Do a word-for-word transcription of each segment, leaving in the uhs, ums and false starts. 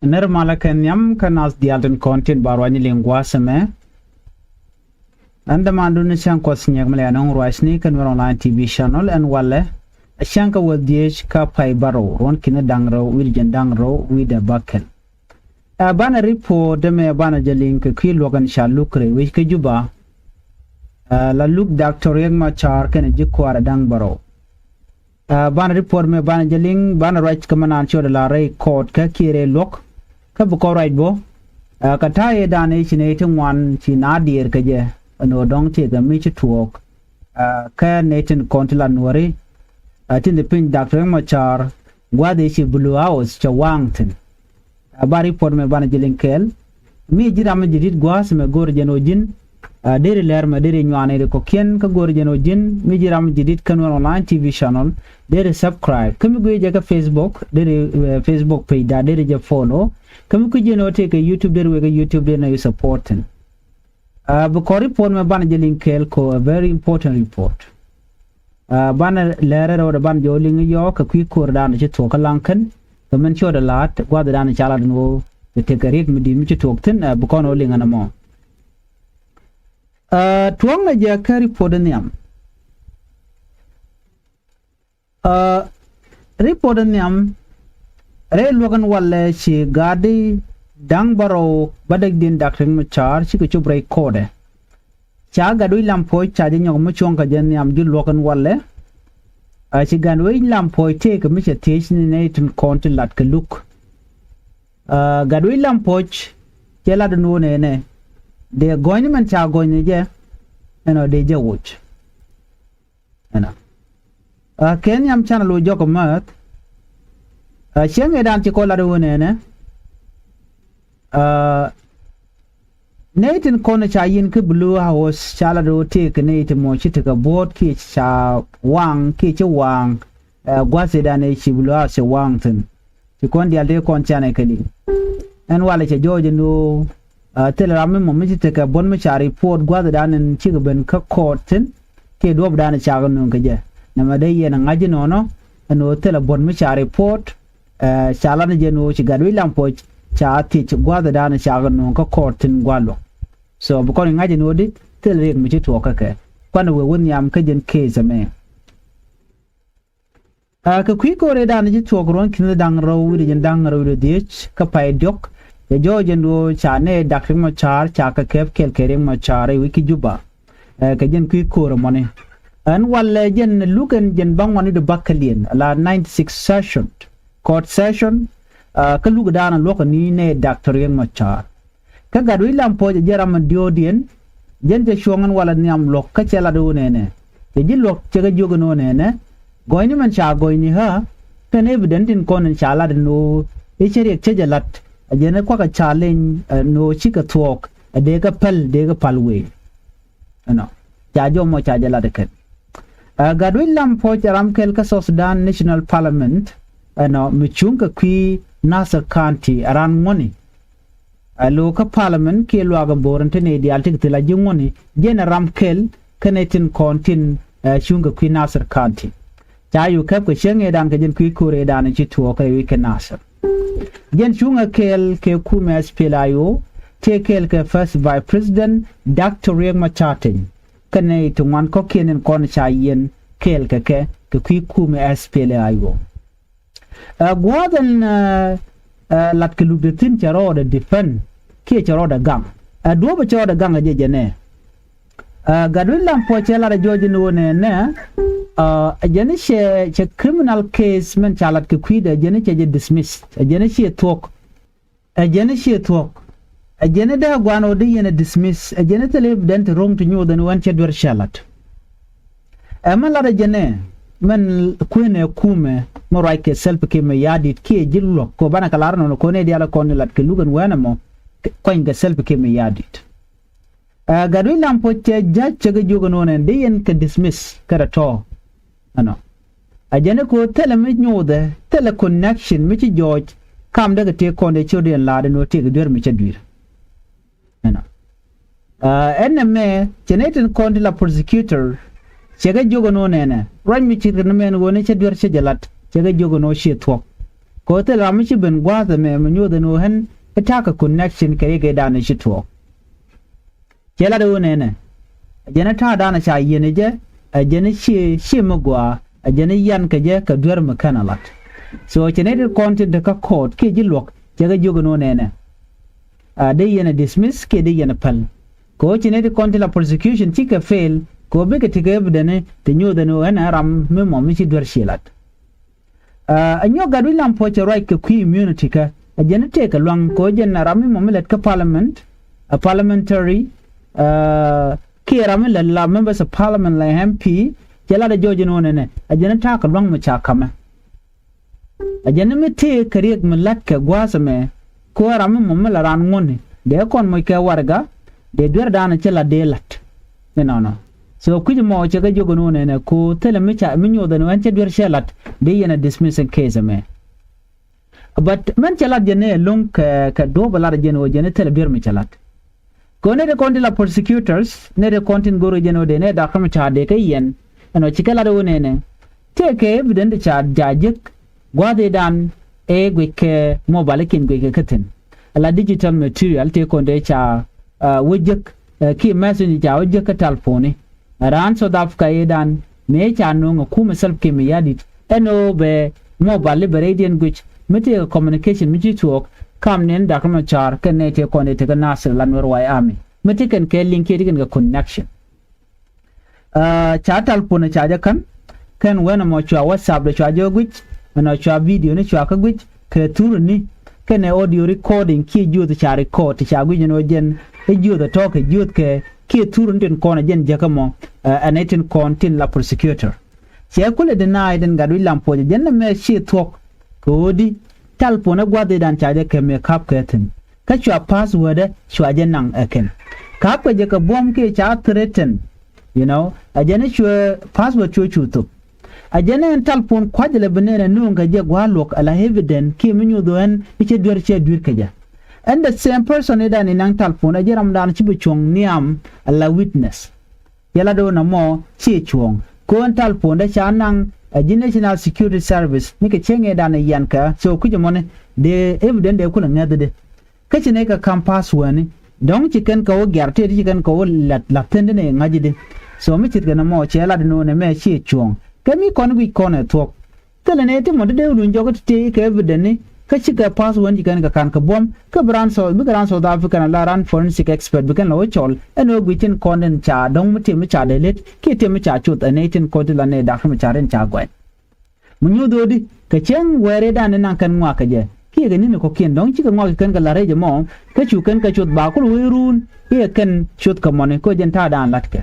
Nɛr malä kɛ nhiam kä nath diaal tin kɔn tin ba ruacni liŋ gua̱a̱th ɛmɛ. Ɛn dämandun ni cäŋ kuɔth nyiɛk mi lɛ anɔŋ ruacni kä Nuer Online T V channel ɛn walɛ. Ɛ cäŋ kä wä dhiec kä pay bärɔw ruɔ̱n ki̱ni da̱ŋ rɛw wi̱cdɛ jiɛn da̱ŋ rɛw wi̱cdɛ bäkɛl. Ɛ banɛ report dämɛ banɛ jɛ liŋ kɛ kui̱ luɔ̱k ɛn ca luk rɛy wec kä Juba. Ɛ la luk Doctor Riek Machar kɛnɛ ji̱ kuaarɛ da̱ŋ bärɔw. Ɛ banɛ report mɛ banɛ jɛ liŋ banɛ ruac kä mɛ naan ciötdɛ la rɛy kɔɔt kä kiɛ rɛy luɔ̱k. Kä bi kɔn ruac bä. Ɛ kɛ ta̱a̱ ëëdan ëë ci nɛy ti ŋuan ci naath diɛɛr kɛ jɛ ɛn ɣöö dɔ̱ŋ tëëkɛ mi ci tuɔɔk. Ɛ kɛ nɛy tin kɔn ti la Nuääri. Ɛ tin te piny Doctor Riek Machar gua̱a̱th ëë ci Blue House cɛ waaŋ thi̱n. Ɛ ba report mɛ banɛ jɛ liŋ kɛɛl. Mi ji̱ ram mi ji̱ di̱t gua̱a̱th mɛ go̱o̱r jɛn ɣöö ji̱n a deri lɛr mɛ deri nyuani ri kɔkiɛn kä go̱o̱r jɛn ɣöö ji̱n mi ji̱ ram ji̱ di̱t kä Nuer Online T V channel. Deri subscribe kä mi guic jɛ kä Facebook deri, eh, Facebook page da deri jɛ follow. Kä mi kui̱ jɛn ɣöö tëëkɛ YouTube deri wekɛ YouTube deri na yu supporting. Ɛ bi kɔn report mɛ banɛ jɛ liŋ kɛɛl kɔ a very important report. Ɛ banɛ lɛrɛ rɛwdɛ banɛ jɛ ɣöö liŋ yɔɔk kɛ kui̱ ko̱r dan ci thuɔ̱k kä laŋ kän. Kɛ mɛn ciötdɛ la̱a̱t gua̱a̱th dan ca lat ɛn ɣöö kɛ tëëkɛ riɛk mi di̱i̱t mi ci tuɔɔk thi̱n ɛ bi kɔn ɣöö liŋ ɛn ɛmɔ. Ɛ tuɔ̱ŋnɛ jɛ kä report in nhiam. Ɛ report in nhiam rɛy luɔ̱k in walɛ ci ga̱a̱di da̱ŋ bärɔw bädäkdiɛn Doctor Riek Machar cikɛ cop rɛy kɔɔtdɛ. Ca gat wi̱c lam puɔ̱c ca jɛ nyɔk mi cuɔ̱ŋ kɛ jɛ nhiam ji̱ luɔ̱k in walɛ. Ɛ ci gat wi̱c lam puɔ̱c tëëkɛ mi cɛ thiec ni nɛy tin kɔn ti lat kɛ luk. Ɛ gat wi̱c lam puɔ̱c cɛ lat in wunɛ nɛ dee gɔ̱ny ni mɛn ca gɔ̱ny ni jɛ. Ɛnɔ dee jɛ woc. Ɛnɔ. Ɛ kɛ nhiam canɛ lo̱c jɔk ɛ määth. Ɛ cäŋ ëëdan ci kɔn lat in wunɛ nɛ. Ɛ nɛy tin kɔn ca yiɛn kä Blue House ca lat ɣöö tëëkɛ nɛy ti mɔ ci tekɛ buɔ̱ɔ̱t kiɛ ca waaŋ kiɛ ci waaŋ. Ɛ gua̱thidan ëë ci Blue House cɛ waaŋ thi̱n. Ci kɔn diaal tëë kɔn canɛ kɛ liŋ. Ɛn walɛ cɛ jɔɔc ɛn ɣöö ɛ thilɛ ram mi mɔ mi ci tekɛ buɔ̱t mi ca report gua̱thidan ɛn cikɛ ben kä kɔɔt thi̱n. Kiɛ duɔ̱ɔ̱pdan cakɛ nööŋ kɛ jɛ nɛmɛ dee yɛn ɛ ŋa̱c inɔnɔ. Ɛn ɣöö thilɛ buɔ̱t mi ca report. Ɛ ca lat ni jɛ ɛn ɣöö ci gat wi̱c lam puɔ̱c ca thiec gua̱thidan cakɛ nööŋ kä kɔɔt thi̱n gua̱a̱th luɔ̱k. So bi kɔn i̱ ŋa̱c ɛn ɣöö di thil riɛk mi ci tuɔɔk kä kɛ kuanɛ wëë wä nhiam kä jɛn case ɛmɛ. Ɛ kɛ kui̱ ko̱r ëëdan ci tuɔɔk ruɔ̱n ki̱n da̱ŋ rɛw wi̱cdɛ jiɛn da̱ŋ rɛw wi̱cdɛ dhiec kä pay diɔ̱k. Cɛ jɔɔc ɛn ɣöö ca nɛy Doctor Riek Machar ca kɛ kɛp kɛɛl kɛ Riek Machar rɛy wec kä Juba. Ɛ kɛ jɛn kui̱ ko̱r ɛmɔni. Ɛn walɛ jɛn luk ɛn jiɛn bäŋuan wi̱cdɛ bäkɛliɛn ala ninety six session. Court session. Ɛ kä luk da̱a̱n luɔ̱k ni nɛy Doctor Riek Machar. Kä gat wi̱c lam puɔ̱c ɛ jɛn ram in diɔ̱ɔ̱kdiɛn. Jɛn cɛ cuɔ̱ŋ ɛn walɛ nhiam luɔ̱k kä cɛ lat ɣöö nɛnɛ. Cɛ ji̱ luɔ̱k cɛ kɛ jiök ɛn ɣöö nɛnɛ. Gɔ̱ny ni mɛn ca gɔ̱ny ni ɣä. Kɛn evident tin kɔn in ca lat ɛn ɣöö i̱ cä riɛk cä jɛ lat. Ɛ jɛn i̱ kuakɛ ca leny ɛn ɣöö cikɛ thuɔɔk ɛ dee kɛ päl dee kɛ päl wëë. Ɛnɔ ca jɔmɔ ca jɛ lat ɛ kɛn. Ɛ gat wi̱c lam puɔ̱c ɛ ram kɛl kä South Sudan National Parliament. Ɛnɔ mi cuŋ kɛ kui̱ Nasir County ɛ ran ŋuɔ̱ni. Ɛ lo̱o̱ kä Parliament kiɛ luaak ɛ bo̱o̱r ɛn te nɛy diaal ti kɛ thil a ji̱ ŋuɔ̱ni jɛn ɛ ram kɛl kä nɛy tin kɔn tin ɛ cuŋ kɛ kui̱ Nasir County. Ca yuk kɛp kɛ cäŋ ëëdan kɛ jɛn kui̱ ko̱r ëëdan ci tuɔɔk kɛ wi̱c kɛ Nasir. Jɛn cuŋ ɛ kɛɛl kɛ kumɛ S P L A I O tëë kɛɛl kɛ First Vice President Doctor Riek Machar Teny. Kɛnɛ ti ŋuan kɔ̱kiɛn in kɔn ca yiɛn kɛɛl kɛ kɛ kɛ kui̱ kumɛ S P L A I O. Ɛ gua̱a̱th ɛn ɛ lat kɛ lupdɛ thi̱n cɛ rɔɔdɛ defend kiɛ cɛ rɔɔdɛ gaŋ. Ɛ duɔ̱ɔ̱pɛ cɛ rɔɔdɛ gaŋ ɛ jɛ jɛ nɛ. Ɛ gat wi̱c lam puɔ̱c cɛ lat ɛ jɔɔc in ɣöö nɛ nɛ ɛ jɛn i̱ cɛ cɛ criminal case mɛn ca lat kɛ kui̱dɛ ɛ jɛn i̱ cɛ jɛ dismiss ɛ jɛn i̱ ciɛ thuɔ̱k. Ɛ jɛn i̱ ciɛ thuɔ̱k. Ɛ jɛn i̱ dee gua̱a̱n ɣöö dee yɛn ɛ dismiss ɛ jɛn i̱ thilɛ evident ti ro̱ŋ ti nyoth ɛn ɣöö ɛn cɛ duer cɛ lat. Ɛ mɛn lat ɛ jɛn ɛ mɛn kuënɛ kumɛ mɛ ruac kɛ Salva Kiir Mayardit kiɛ ji̱ luɔ̱k kɛ banɛ kɛ lar nɔnɔ kɔn ɛ diaal ɛ kɔn ɛ lat kɛ luk ɛn wɛɛn ɛmɔ. Kuany kɛ Salva Kiir Mayardit. Ɛ gat wi̱c lam puɔ̱c cɛ ja̱c cɛ kɛ jiök ɛn ɣöö nɛn dee yɛn kɛ dismiss kɛ rɛ tɔ̱. Ɛnɔ a jɛn i̱ ko̱ thilɛ mi nyothɛ thilɛ connection mi ci jɔɔc. Kam dee kɛ tëë kɔn dee ciötdiɛn la̱a̱t ɛn ɣöö tëëkɛ duer mi cä dui̱r. Ɛnɔ ɛn ɛmɛ cɛ nɛy tin kɔn ti la prosecutor. Cɛ kɛ jiök ɛn ɣöö nɛnɛ ruac mi ci rin mɛn ɣöö ni cä duer cä jɛ lat cɛ kɛ jiök ɛn ɣöö ciɛ thuɔ̱k. Kɛ ɣöö thilɛ ram mi ci ben gua̱a̱th ɛmɛ mi nyuɔth ɛn ɣöö ɣän i̱ ta̱a̱ kɛ connection kɛ riɛk ëëdan i̱ ci tuɔɔk. Cɛ lat ɣöö nɛnɛ, ɛ jɛn i̱ ta̱a̱dan ca yiɛn ɛ jɛ, ɛ jɛn i̱ ci, ci mi gɔaa, ɛ jɛn i̱ yan kɛ jɛ kɛ duer mi kɛn a lat. So cɛ nɛy ti kɔn tin te kä court kiɛ ji̱ luɔ̱k cɛ kɛ jiök ɛn ɣöö nɛnɛ, a dee yɛn a dismiss kiɛ dee yɛn a päl. Kɛ ɣöö cɛ nɛy ti kɔn tin la prosecution cikɛ fail kɛ ɣöö bikɛ tekɛ evidence ti nyuɔth ɛn ɣöö ɛn ɛ ram mi mɔ mi ci duer ci lat. Ɛ nyɔk gat wi̱c lam puɔ̱c cɛ ruac kɛ kui̱ immunity kä, ɛ jɛn i̱ tëëkɛ lua̱ŋ kɛ ɣöö jɛn ɛ ram mi mɔ mi lät kä parliament, a parliamentary, ɛ kiɛ ram mi lät la members of parliament la M P. Cɛ lat ɛ jɔɔc ɛn ɣöö nɛnɛ, ɛ jɛn i̱ ta̱a̱ kɛ lua̱ŋ mi ca ka̱mɛ. Ɛ jɛn i̱ mi tëëk kɛ riɛk mi la̱t kɛ gua̱a̱th ɛmɛ, kɛ ɣöö ram mi mɔ mi la raan ŋuɔ̱tni dee kɔn moc kɛ warɛga, dee duerdan ci la̱t dee la̱t. Inɔnɔ. So kui̱c mɔ cɛ kɛ jiök ɛn ɣöö nɛnɛ kɛ ɣöö thilɛ mi ca, mi nyuɔth ɛn ɣöö ɛn cɛ duer cɛ la̱t, dee yɛn a dismissing case ɛmɛ. But mɛn cɛ lat jɛn ni ɛlɔ̱ŋ kɛ, kɛ duɔ̱ɔ̱p ɛ lat jɛn ɣöö jɛn i̱ thilɛ duer mi cɛ lat. Kɛ ɣöö nɛy ti kɔn tin la prosecutors, nɛy ti kɔn tin go̱r jɛn ɣöö dee nɛy Doctor Machar dee kä yɛn, ɛn ɣöö ci kɛ lat ɣöö nɛnɛ, tëëkɛ evidence ca, ca jek gua̱a̱th ëëdan ëë guic kɛ mobile kiɛn guic kɛ kä thi̱n. Ala digital material tëë kɔn dee ca, ɛ wä jek, ɛ kiɛ message ca wä jek kä talponi. Raan South Africa ëëdan mëë ca nööŋ ɛ kumɛ Salva Kiir Mayardit ɛn ɣöö bɛ mobile i̱ bɛ rɛydiɛn guic mi tëëkɛ communication mi ci tuɔɔk kam nɛn Doctor Machar kɛn nɛy tëë kɔn dee tekä Nasir la Nuer White Army mi ti kɛn kɛ link kiɛ ti kɛn kɛ connection. Ɛ ca talpon ɛ ca jɛ kän kɛn wɛn ɛmɔ cua WhatsApp dee cua jɛ guic ɛnɔ cua video ni cua kä guic kɛ thurni kɛnɛ audio recording kiɛ jiöth ca record ti ca guic ɛn ɣöö jɛn i̱ jiöth ɛ tɔ̱ kɛ jiöth kɛ kiɛ thurni tin kɔn ɛ jɛn jäkä mɔ. Ɛ ɛn ɛ tin kɔn tin la prosecutor. Cɛ kulɛ deny den gat wi̱c lam puɔ̱c ɛ jɛn nɛ mɛ ci thuɔ̱k kɛ ɣöö di talpon ɛ gua̱th i̱dan ca jɛ kɛ mëë ka̱p kɛ thi̱n. Kä cua password ɛ cua jɛ naŋ ɛ kɛn. Ka̱p kɛ jɛ kɛ buɔ̱m kiɛ ca threaten, you know, ɛ jɛn i̱ cuɛ password cuɛ cu thop. Ɛ jɛn ɛn talpon kua̱c lɛ bi nɛn ɛ nööŋ kɛ jɛ gua̱a̱r luɔ̱k ala evidence kiɛ mi nyuuth ɣän i̱ cɛ duer cɛ dui̱r kɛ jɛ. Ɛn the same person i̱dan i̱ naŋ talpon ɛ jɛn ramdan ci bi cuɔ̱ŋ nhiam ala witness. Yɛ la do̱n ɛmɔ ci cuɔ̱ŋ. Ko̱n talpon dee ca naŋ ɛ ji̱ National Security Service ni kɛ cieŋ i̱dan i̱ yɛn kɛ so kui̱c ɛmɔni dee evidence dee kulɛ ŋäthdi. Kä ci nɛy kɛ ka̱m password ni dɔ̱ŋ ci kɛn kɛ wä gɛr tëë ti ci kɛn kɛ wä la̱th la̱th thi̱n ti nɛy ŋa̱cdi. So mi ce̱tkɛ nɔmɔ cɛ lat ni ɣöö nɛmɛ ciɛ cuɔ̱ɔ̱ŋ kɛ mi kɔn guic kɔn ɛ thuɔ̱k. Thilɛ nɛy ti mɔ ti dee wä luny jɔk ti tëë kɛ evidence ni kä cikɛ password ni ci kɛn kɛ ka̱n kɛ buɔ̱m kä bi raan South, bikɛ raan South Africa la raan forensic expert bi kɛn la wä cɔl ɛn ɣöö guic tin kɔn tin ca dɔ̱ŋ mi tiɛm mi ca dee lät kiɛ tiɛm mi ca cuth ɛ nɛy tin kɔn ti la nɛy dak mi ca rin ca gɔɛn. Mi nyuuth ɣöödi kɛ cieŋ wɛɛridan ni naŋ kɛn ŋuak kɛ jɛ kiɛ kɛ ni̱ni kɔ̱kiɛn dɔ̱ŋ cikɛ ŋuak kɛ kɛn kɛ la̱t rɛc ɛmɔ. Kä cu kɛn kɛ cuth ba kul wee ruun i̱ kɛ kɛn cuth kɛ mɔni kä jɛn ta̱a̱dan la̱tkɛ.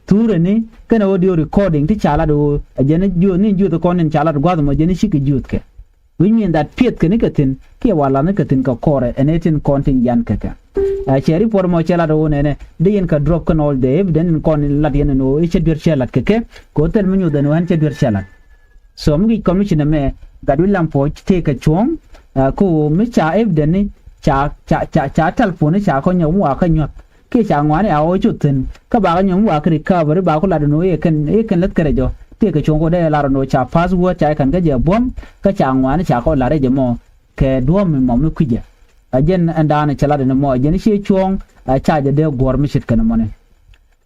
Thurɛ ni kɛn ɛ audio recording ti ca lat ɣöö ɛ jɛn ni jiöth ni jiöth kɔn in ca lat gua̱th ɛmɔ jɛn ni cikɛ jiöthkɛ. Which mean that piɛth kɛ ni kɛ thi̱n kiɛ wa la̱th ni kɛ thi̱n kɛ kɔrɛ ɛn ɛ tin kɔn tin yan kɛ kɛ. Ɛ cɛ report ɛmɔ cɛ lat ɣöö nɛnɛ dee yɛn kɛ drop kɛn all the evidence in kɔn in lat yɛn ɛn ɣöö i̱ cɛ duer cɛ lat kɛ kɛ kɛ ɣöö thil mi nyuth ɛn ɣöö ɛn cɛ duer cɛ lat. So mi gi̱c commission ɛmɛ gat wi̱c lam puɔ̱c tëë kɛ cuɔ̱ɔ̱ŋ. Ɛ kä ɣöö mi ca evidence ni ca ca ca ca talpon ni ca kɔn nyɔk mi wa kä nyuak kiɛ ca ŋuani a ɣɔɔ cot thi̱n kä bakɛ nyɔk mi wa kä recovery bakɛ lat ɛn ɣöö i̱ kɛn i̱ kɛn läth kärɛ jɔ tëë kɛ cuɔ̱ɔ̱ŋ kɛ ɣöö dee lar ɛn ɣöö ca password ca kɛn kä jɛ buɔ̱m kä ca ŋuani ca kɔ lar ɛ jɛ mɔ kɛ duɔ̱ɔ̱m mi mɔ mi kui̱cɛ. A jɛn ɛn daanɛ cɛ lat ɛn mɔ a jɛn ciɛ cuɔ̱ɔ̱ŋ. A ca jɛ dee guɔ̱r mi ce̱tkɛ nɔmɔni.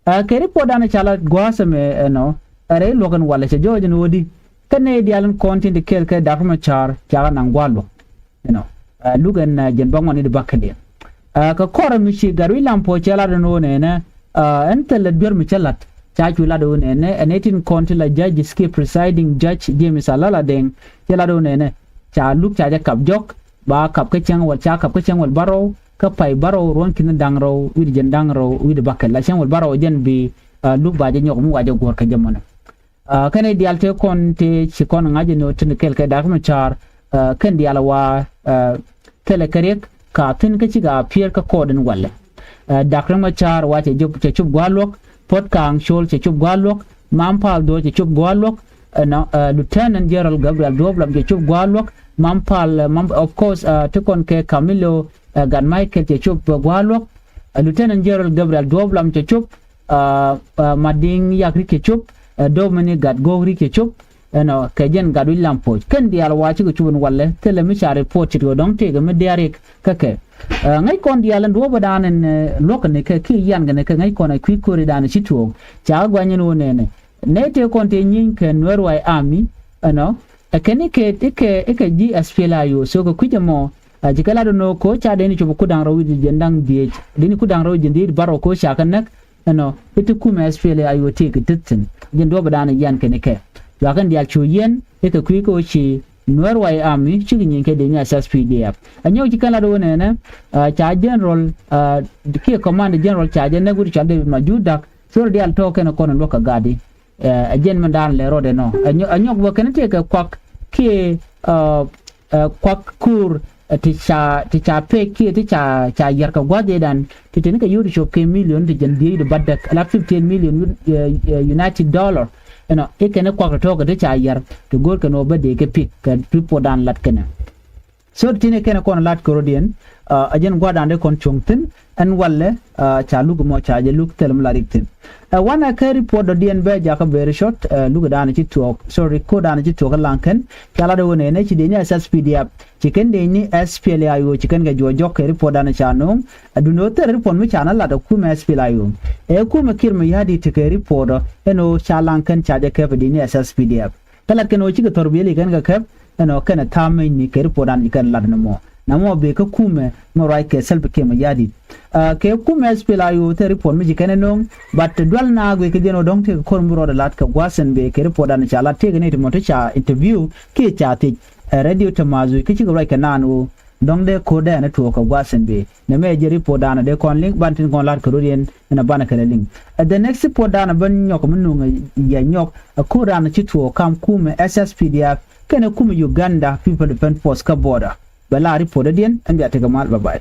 Ɛ kɛ report danɛ ca la gua̱a̱th ɛmɛ ɛnɔ ɛ rɛy luɔ̱k ɛn walɛ cɛ jɔɔc ɛn ɣöödi. Kä nɛy diaal in kɔn tin ti kɛɛl kɛ Dak Macar cakɛ naŋ gua̱a̱r luɔ̱k. You know, ɛ luk ɛn ɛ jɛn bäŋuan in ti bäkɛliɛn. Ɛ kɛ kɔrɛ mi ci gat wi̱c lam puɔ̱c cɛ lat ɛn ɣöö nɛnɛ ɛ ɛn thilɛ duer mi cä lat ca cu lat ɣöö nɛnɛ ɛ nɛy tin kɔn ti la judges kiɛ presiding judge James Alala Deng cɛ lat ɣöö nɛnɛ ca luk ca jɛ kap jɔk ba kap kä cäŋ wäl ca kap kä cäŋ wäl bärɔw kä pay bärɔw ruɔ̱n ki̱n da̱ŋ rɛw wi̱cdɛ jiɛn da̱ŋ rɛw wi̱cdɛ bäkɛl la cäŋ wäl bärɔw jɛn bi. Ɛ luk ba jɛ nyɔk mi wa jɛ guɔ̱r kä jɛ mɔnɛ. Ɛ kɛn i̱ diaal tëë kɔn tëë ci kɔn ŋa̱c inɔ tin kɛl kɛ Dak Macar. Ɛ kɛn diaal wa ɛ thilɛ kɛ riɛk ka thi̱n kä cikɛ a piɛɛr kä kɔɔd in walɛ. Ɛ Dak Macar wa cɛ cop cɛ cop gua̱a̱r luɔ̱k. Puɔ̱t Ka̱a̱ŋ Col cɛ cop gua̱a̱r luɔ̱k. Mam Pal Duɔ̱ɔ̱r cɛ cop gua̱a̱r luɔ̱k. Ɛnɔ ɛ Lieutenant General Gabriel Duɔ̱ɔ̱p Lam cɛ cop gua̱a̱r luɔ̱k. Mam Pal ɛ mam of course ɛ ti kɔn kɛ Camilo ɛ Gat Michael cɛ cop gua̱a̱r luɔ̱k. Ɛ Lieutenant General Gabriel Duɔ̱ɔ̱p Lam cɛ cop. Ɛ ɛ Madiŋ Yak Rik cɛ cop. Ɛ Dominic Gat Gok Rik cɛ cop. ɛnɔ kɛ jɛn gat wi̱c lam poc kɛn diaal wa cikɛ cup in walɛ thilɛ mi ca report cit kɛ dɔ̱ŋ tëëkɛ mi diaal riɛk kä kɛ. Ɛ, ŋäc kɔn diaal in duɔ̱ɔ̱p ɛ daan in, ɛ, luɔ̱k kɛ ni kɛ kiɛ yian kɛ ni kɛ ŋäc kɔn ɛ kui̱ ko̱ri daan in ci tuɔɔk ca kɛ guany in wä nɛnɛ. Nɛ tëë kɔn tëë nyieeny kɛ Nuɛr White Army ɛnɔ ɛ kɛn ikɛ ikɛ ikɛ ji̱ S P L A I O so kɛ kui̱c ɛmɔ. Ɛ, ci kɛ lat ɛnɔ ko̱ ca dee ni cop kut da̱ŋ rɛw wi̱c jiɛn da̱ŋ dhieec dee ni kut da̱ŋ rɛw jiɛn dhieec bärɔw ko̱ ca kɛ näk. Ɛnɔ i̱ ti kumɛ S P L A I O ti kɛ ti thi̱n ji̱n duɔ̱ɔ̱p dan yɛn kɛn ikɛ. Cuakɛn diaal cu yɛn ikɛ kui̱ kɛ ɣöö ci Nuɛr White Army cikɛ nyieny kɛ dee ni S S P D F. Ɛ nyɔk ci kɛn lat ɣöö nɛnɛ, ɛ, ca general, ɛ, kiɛ command general ca jɛ näk wi̱c cɔal David Majur Dak. Thor diaal tɔ̱ kɛn kɔn luɔ̱k kɛ gat i̱. Ɛ, ɛ jɛn min daan lɛ rɔɔdɛ nɔ. Ɛ nyɔ-, ɛ nyɔk bä kɛn tëëkɛ kuak kiɛ, ɛ, ɛ, kuak kuur, ɛ, ti ca, ti ca pek kiɛ ti ca, ca yɛr kɛ gua̱th ëëdan ti teni kɛ yio̱w ti cop kɛ million ti jɛn dhieec di batdäk ala fifteen million, ɛ, ɛ, United dollar. Ɛnɔ i̱ kɛn i̱ kuak ti tɔ̱ɔ̱kɛ ti ca yɛr ti go̱o̱r kɛn ɣöö bä dee kɛ pik kɛ report dan lat kɛnɛ. So ti ni kɛn kɔn lat kɛ rɔ̱diɛn, ɛ, ɛ jɛn gua̱dan dee kɔn cuɔ̱ŋ thi̱n ɛn walɛ, ɛ, ca luk mɔ ca jɛ luk thil mi la rik thi̱n. Ɛ, wanɛ kɛ report dɔ̱diɛn bɛ jakä very short, ɛ, luk dan ci tuɔɔk, sorry, ko dan ci tuɔɔk ɛ laŋ kɛn ca lat ɛ wä nɛ nɛ ci dee ni S S P D F ci kɛn dee ni S P L A I O ci kɛn kɛ juɔc jɔk kɛ report dan ca no̱o̱ŋ. Ɛ dundɛ wä thil report mi ca na lat ɛ kumɛ S P L A I O. Ɛ kumɛ Kiir Mayardit ti kɛ report ɔ ɛn ɣöö ca laŋ kɛn ca jɛ kɛp ɛ dee ni S S P D F. Kä lat kɛn ɣöö cikɛ thɔr biɛli kɛn kɛ kɛp ɛnɔ kɛnɛ tha̱a̱m mecni kɛ report dan ci kɛn lat ni mɔ. Namɔ bee kä kumɛ mɔ ruac kɛ Salva Kiir Mayardit. Ɛ, kɛ kumɛ S P L A I O thil report mi ci kɛn ɛ no̱o̱ŋ. But dual na guic kɛ jɛn ɣöö dɔ̱ŋ tëëkɛ ko̱r mi ruɔdɛ lat kɛ gua̱a̱th ɛn bee kɛ report dan ca lat tëëkɛ ni ti mɔ ti ca interview kiɛ ca thiec. Ɛ radio te ma̱a̱th wi̱c kä cikɛ ruac kɛ naan ɣöö dɔ̱ŋ dee ko̱r dee ɛn ɛ tuɔɔk kɛ gua̱a̱th ɛn bee. Nɛ mɛ jɛ report dan dee kɔn liŋ ban tin kɔn lat kɛ rot yɛn ɛn a banɛ kɛ lɛ liŋ. Ɛ the next report dan bä nyɔk mi nuŋ yɛ nyɔk ɛ ko̱r dan ci tuɔɔk kam kumɛ S S P D F kɛnɛ kumɛ Uganda People Defense Force kä border. Bɛ la report dɔ̱diɛn ɛn bia tekɛ mal, bye bye.